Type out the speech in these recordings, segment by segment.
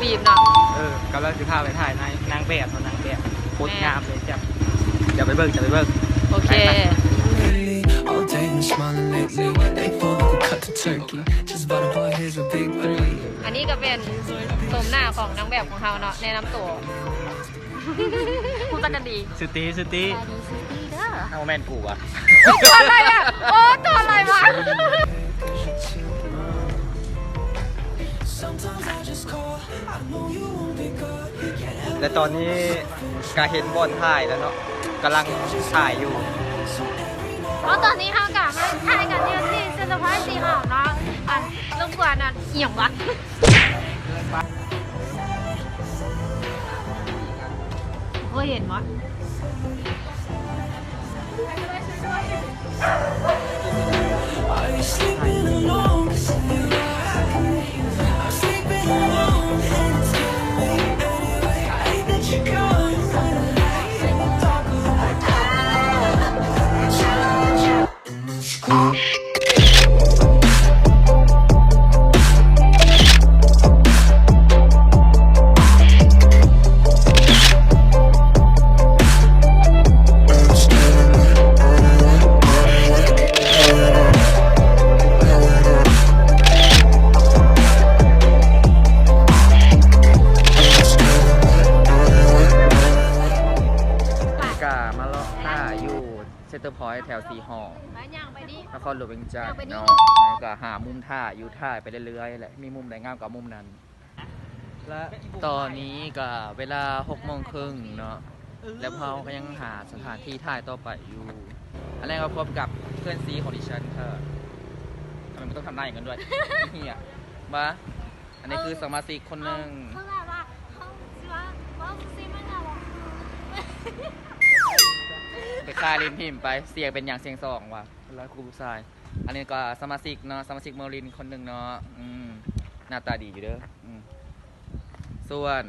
ຟິມເນາະ ເອີ ກຳລັງຊິພາໄປຖ່າຍນາງແບບເນາະ ນາງແບບໂຄດງາມເລີຍ ແມ່ນ ເຈົ້າ ເຈົ້າໄປເບິ່ງ ເຈົ້າໄປເບິ່ງ ໂອເຄ ໄປ ໄປ. All day been smiling lately. April, look who cut the turkey. Just bought a boy, here's a big belly. ອັນນີ້ກໍເປັນໂສມໜ້າຂອງນາງແບບຂອງເຮົາເນາະ ແນະນຳໂຕ. ຮູ້ຈັກກັນດີ ສຸຕີ ສຸຕີ ສະບາຍດີ ສຸຕີເດີ. ອ້າວ ບໍ່ແມ່ນກູຫວາ? ໂອ້ຍ ຕົວອະໄລອະ ໂອ້ ຕົວອະໄລວະ? ແລະ ຕອນນີ້ກະເຫັນບ່ອນຖ່າຍແລ້ວເນາະ ກຳລັງຖ່າຍຢູ່. ເອົາ ຕອນນີ້ເຮົາກະມາຖ່າຍກັນຢູ່ທີ່ເຊັນເຕີພອຍຊີຮອລເນາະ ອັນ ລົບກວນ ອັນ ອີ່ຫຍັງວະ? ບໍ່ເຫັນຫວາ?ກະມາເລາະຖ້າຢູ່ ເຊັນເຕີພອຍແຖວຊີຮອລ ນະຄອນຫຼວງວຽງຈັນເນາະ ແລ້ວກໍຫາມຸມຖ່າຍຢູ່ ຖ່າຍໄປເລື້ອຍໆແຫຼະ ມີມຸມໃດງາມກໍເອົາມຸມນັ້ນ. ແລະ ຕອນນີ້ກໍເວລາຫົກໂມງເຄິ່ງເນາະ ແລ້ວພວກເຮົາກໍຍັງຫາສະຖານທີ່ຖ່າຍຕໍ່ໄປຢູ່. ອັນແລກກໍພົບກັບເພື່ອນຊີຂອງດິສັນເທີ ທຳໄມມັນຕ້ອງທຳໜ້າຢ່າງນັ້ນດ້ວຍ? ເຫຍ ມາ ອັນນີ້ຄືສະມາຊິກຄົນໜຶ່ງ ເຂົາແບບວ່າ ເຂົາຊິວ່າ ເວົ້າຊື່ໆມັນກໍບໍ່ຄື ໄປຄາຍຫຼິ້ນພິມໄປ ສຽງເປັນຫຍັງສຽງສອງຫວາ ເວລາຄູຜູ້ຊາຍ. ອັນນີ້ກໍສະມາຊິກເນາະ ສະມາຊິກເມີລິນຄົນໜຶ່ງເນາະ ອືມ ໜ້າຕາດີຢູ່ເດີ ອືມ ສ່ວນ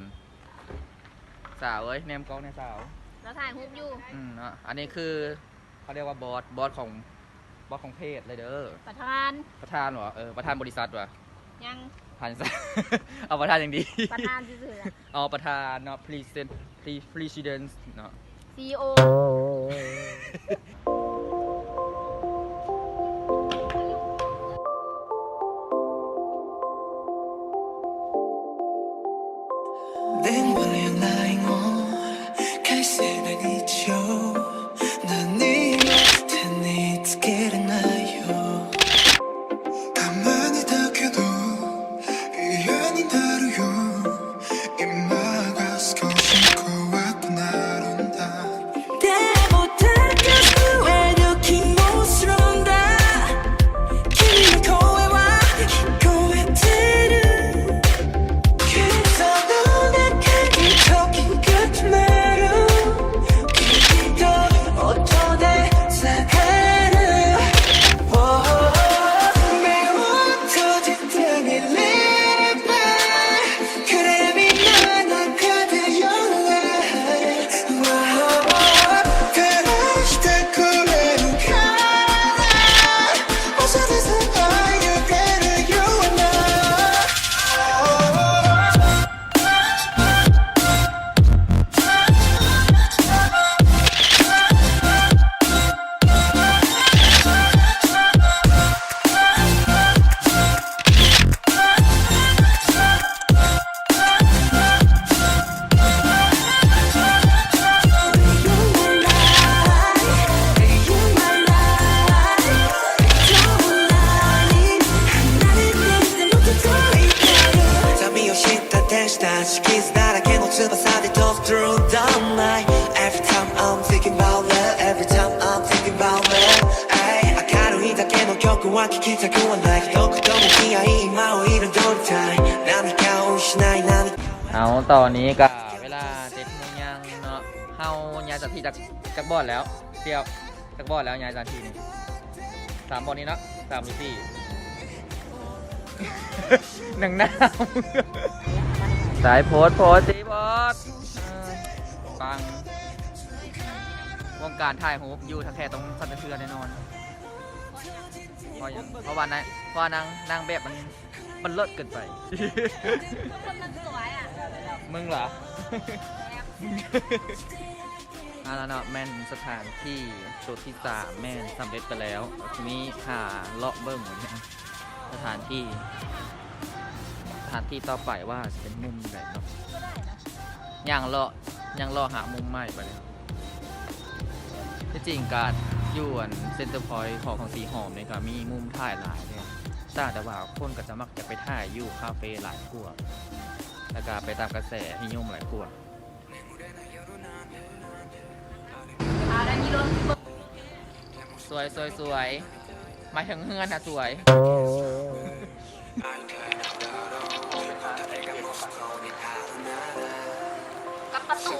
ສາວເອີຍ ແນມກ້ອງແດ່ສາວ ລາວຖ່າຍຮູບຢູ່ ອືມ ເນາະ ອັນນີ້ຄື ເຂົາຮຽກວ່າບອສ ບອສຂອງ ບອສຂອງເພຈເລີຍເດີ ປະທານ ປະທານຫວາ? ເອີ ປະທານບໍລິສັດຫວາ? ຍັງ ເອົາປະທານຈັ່ງດີ ປະທານຊື່ໆແຫຼະ ເອົາປະທານເນາະ ພຣີເຊັນ ພຣີ ພຣີຊິເດັນເນາະ ຊີອີໂອ ເອົາ ຕອນນີ້ກະເວລາເຈັດໂມງຍ່າງເນາະ ເຮົາຍ້າຍສະຖານທີ່ຈາກ ຈາກບ່ອນແລ້ວ ສຽວ ຈັກບ່ອນແລ້ວຍ້າຍສະຖານທີ່ນີ້? ສາມບ່ອນນີ້ເນາະ ສາມຫຼືສີ່ ໜັງໜາວ ສາຍໂພດໂພດຕີບອດ ເອີ ປັງ ວົງການຖ່າຍຮູບຢູ່ທ່າແຂກຕ້ອງສັ່ນສະເທືອນແນ່ນອນ. ເພາະຫຍັງ? ເພາະວ່ານາງ ເພາະວ່ານາງ ນາງແບບມັນ ປະເລີດເກີນໄປ. ມຶງຫວາ? ອັນນັ້ນເນາະ ແມ່ນສະຖານທີ່ຈຸດທີສາມ ແມ່ນສຳເລັດໄປແລ້ວ. ທີນີ້ຫາເລາະເບິ່ງສະຖານທີ່ ສະຖານທີ່ຕໍ່ໄປວ່າຊິເປັນມຸມໃດເນາະ. ຍ່າງເລາະ ຍ່າງເລາະຫາມຸມໃໝ່ໄປເລີຍ. ທີ່ຈິງກະຢູ່ອັນເຊັນເຕີພອຍຂອງ ຂອງສີຫອມນີ້ກະມີມຸມຖ່າຍຫຼາຍເດ້ ຕ່າງແຕ່ວ່າຄົນກະຈະມັກຈະໄປຖ່າຍຢູ່ຄາເຟຫຼາຍກວ່າ ແລ້ວກະໄປຕາມກະແສນິຍົມຫຼາຍກວ່າ. ສວຍ ສວຍ ສວຍ ໝາຍເຖິງເຮືອນນະ ສວຍ. ກັບປະຕູ.